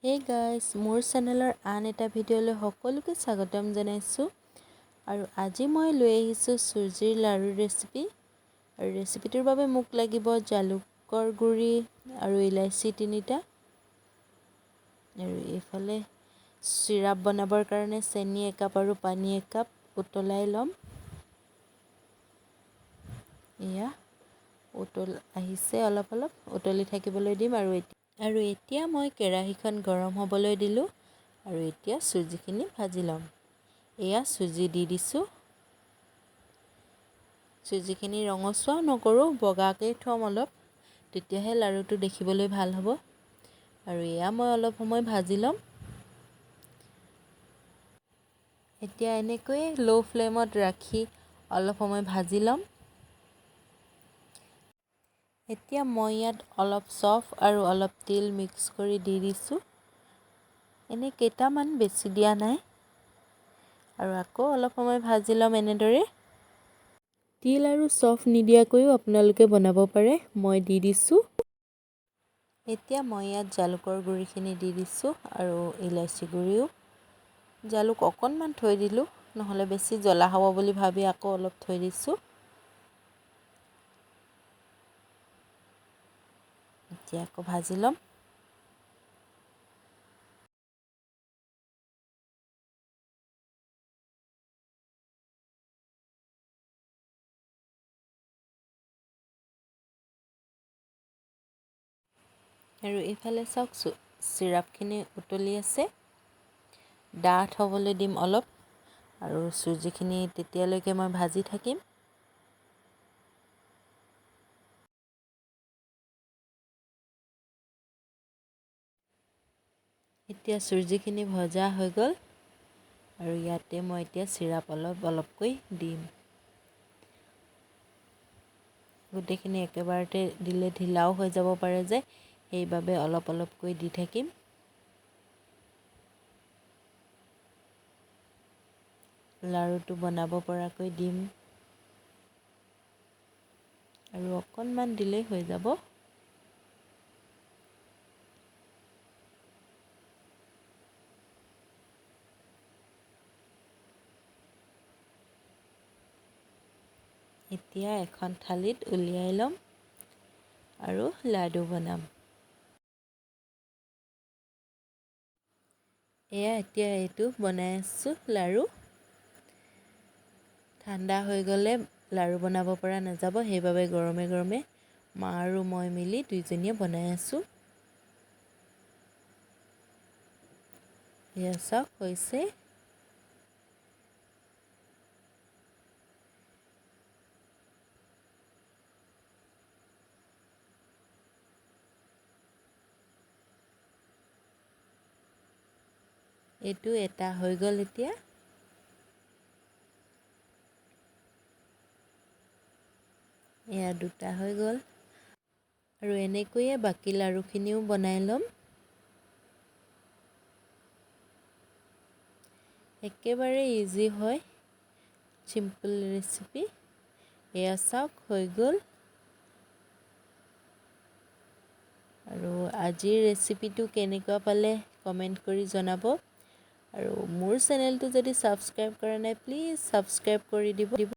Hey guys, মোৰ চেনেলৰ আন এটা ভিডিঅ'লৈ সকলোকে স্বাগতম জনাইছোঁ। আৰু আজি মই লৈ আহিছোঁ চুজিৰ লাড়ুৰ ৰেচিপি। আৰু ৰেচিপিটোৰ বাবে মোক লাগিব জালুকৰ গুড়ি আৰু ইলাচি 3টা। আৰু এইফালে চিৰাপ বনাবৰ কাৰণে চেনি 1 কাপ আৰু পানী 1 কাপ উতলাই ল'ম। এয়া উতল আহিছে, অলপ অলপ উতলি থাকিবলৈ দিম। আৰু এতিয়া মই কেৰাহীখন গৰম হ'বলৈ দিলোঁ আৰু এতিয়া চুজিখিনি ভাজি ল'ম। এয়া চুজি দি দিছোঁ। চুজিখিনি ৰঙচুৱাও নকৰোঁ, বগাকৈ থ'ম অলপ, তেতিয়াহে লাড়ুটো দেখিবলৈ ভাল হ'ব। আৰু এয়া মই অলপ সময় ভাজি ল'ম। এতিয়া এনেকৈয়ে ল' ফ্লেমত ৰাখি অলপ সময় ভাজি ল'ম। এতিয়া মই ইয়াত অলপ চফ আৰু অলপ তিল মিক্স কৰি দি দিছোঁ। এনেই কেইটামান, বেছি দিয়া নাই। আৰু আকৌ অলপ সময় ভাজি ল'ম এনেদৰে। তিল আৰু চফ নিদিয়াকৈও আপোনালোকে বনাব পাৰে, মই দি দিছোঁ। এতিয়া মই ইয়াত জালুকৰ গুড়িখিনি দি দিছোঁ আৰু ইলাচি গুড়িও। জালুক অকণমান থৈ দিলোঁ, নহ'লে বেছি জ্বলা হ'ব বুলি ভাবি আকৌ অলপ থৈ দিছোঁ। এতিয়া আকৌ ভাজি ল'ম। আৰু এইফালে চাওক, চিৰাপখিনি উতলি আছে। ডাঠ হ'বলৈ দিম অলপ আৰু চুজিখিনি তেতিয়ালৈকে মই ভাজি থাকিম। এতিয়া চুজিখিনি ভজা হৈ গ'ল আৰু ইয়াতে মই এতিয়া চিৰাপ অলপ অলপকৈ দিম। গোটেইখিনি একেবাৰতে দিলে ঢিলাও হৈ যাব পাৰে যে, সেইবাবে অলপ অলপকৈ দি থাকিম। লাড়ুটো বনাব পৰাকৈ দিম আৰু অকণমান দিলেই হৈ যাব। এতিয়া এখন থালিত উলিয়াই ল'ম আৰু লাডু বনাম। এয়া এতিয়া এইটো বনাই আছোঁ লাড়ু। ঠাণ্ডা হৈ গ'লে লাড়ু বনাব পৰা নাযাব, সেইবাবে গৰমে গৰমে মা আৰু মই মিলি দুইজনীয়ে বনাই আছোঁ। এয়া চাওক হৈছে। এইটো এটা হৈ গ'ল এতিয়া। এয়া দুটা হৈ গ'ল। আৰু এনেকৈয়ে বাকী লাড়ুখিনিও বনাই ল'ম। একেবাৰে ইজি হয়, চিম্পল ৰেচিপি। এয়া চাওক হৈ গ'ল। আৰু আজিৰ ৰেচিপিটো কেনেকুৱা পালে কমেণ্ট কৰি জনাব। আৰু মোৰ চেনেলটো যদি ছাবস্ক্ৰাইব কৰা নাই, প্লিজ ছাবস্ক্ৰাইব কৰি দিব।